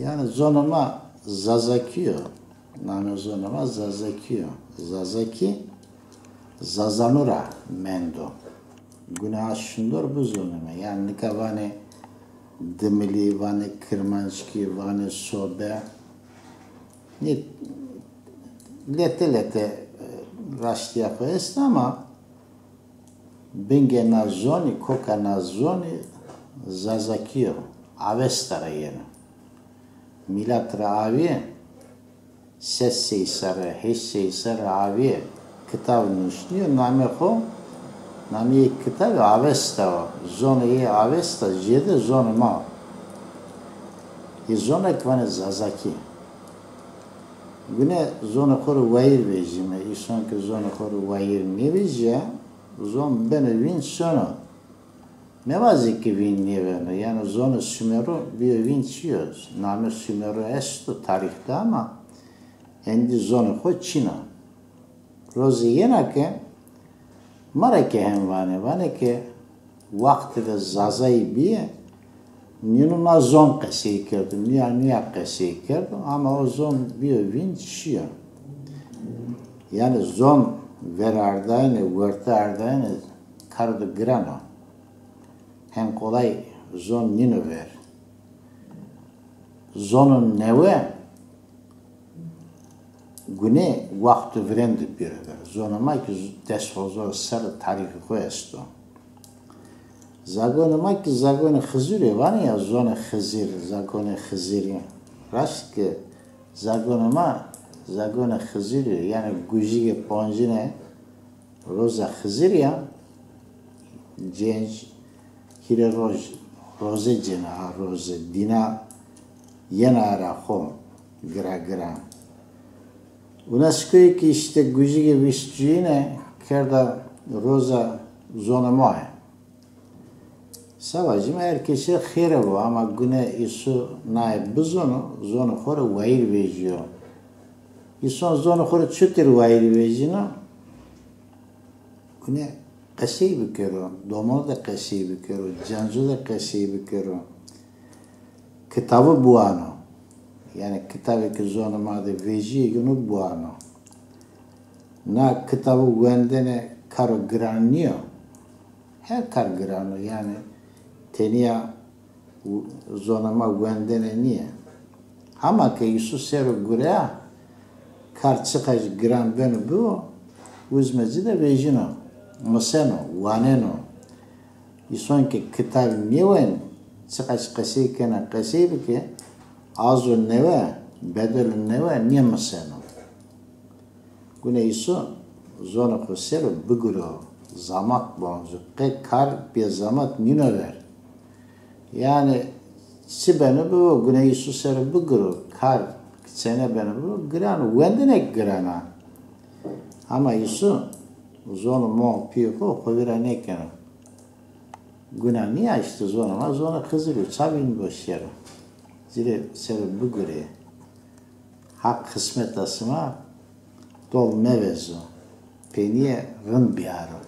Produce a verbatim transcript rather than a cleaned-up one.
Yanî zonê ma Zazakî yo. Namê zonê ma Zazakî yo. Zazakî Zazanu ra mendo. Gune a şindor bizonîme. Yanî nika vanê Dimilî, vanê Kirmanckî, vanê Sobe. Nê lete lete, e, raştîya xo est ama bingê na zonî, koka na zonî Zazakî yo. Avesta ra yeno. Mîlat ra avîye, ses sey serre, heşt sey serre avîye kitab nuşnîyo, namê xo, nameyê kitabî Avesta o. Zonê yê Avesta jêde zonê ma o. Yê zonek vanê Zazakî. Gune zonê xo rê wayîr vejîme. Îson ke zonê xo rê wayîr nêvejîya, zon beno vîn sono. Nêvazê ke vîn nêveno. Yanî zonê Sumeru bîyo vîn çîyo. Namê Sumeru esto tarîx de ama endî zonê xo çin o. Rozê yena ke ma ra ke hen vanê, vanê ke wextê de Zazayî bîye, nîno na zon qesey kerdo, nîya nîya qesey kerdo, ama o zon bîyo vîn şîyo. Yanî zon verardayene, werte ardayene kar do giran o. Hen qolay zon nîno ver. Zonê newe gune wexto virên de bîro ver. Zonê ma kî z-, des hozor serre tarîxê xo esto. Zagonê ma kî zagonê Xizirî vanê ya, zonê Xizir, zagonê Xizirî. Raşt ke zagonê ma zagonê Xizirî, yanî gujîgê poncine roza Xizirî ya, cênc hîrê roj roze cêna, a roze dîna yena ara xo gira gira. UNESCOyî kî îşte gujîgê vîst cuyîne kerda roza zonê ma ya. Seba jî ma her kesî rê xêre bo, ama gune îsu naye bizono, zonê xo rê wayîr vejîyo. Îson zonê xo rê çutir wayîr vejîno? Gune qesey bikero, domonu de qesey bikero, cencu de qesey bikero. Kitabu biwano. Yanî kitabê ke zonê ma de vejîyê, yeno biwano. Na kitabu wendene karo giran nîyo. Her kar giran o, yanî tenîya zonê ma wendene nîye. Hama ke îsu ser o gureya, kar çiqaş giran beno bibo, uzme ci de vejîno, miseno, waneno. Îson ke kitab nêwen, çiqaş qesey kena qesey bike, azo newe, bedelo newe nêmiseno. Gune îsu zonê xo ser o bigiro, zamat bonco, qe kar bê zamat nîno ver. Yanî çi beno bibo, gune îsu ser o bigiro, kar çene beno bibo, giran o, wendene kî giran a. Ama îsu zonê ma û pîyê xo xo vîra nêkeno. Guna nîya, îşte zonê ma zonê Xizirî yo, ça vîn bo şero. Ci rê ser o bigurê. Haq xismeta sima dol mevezo. Peynîye rind bîyaro.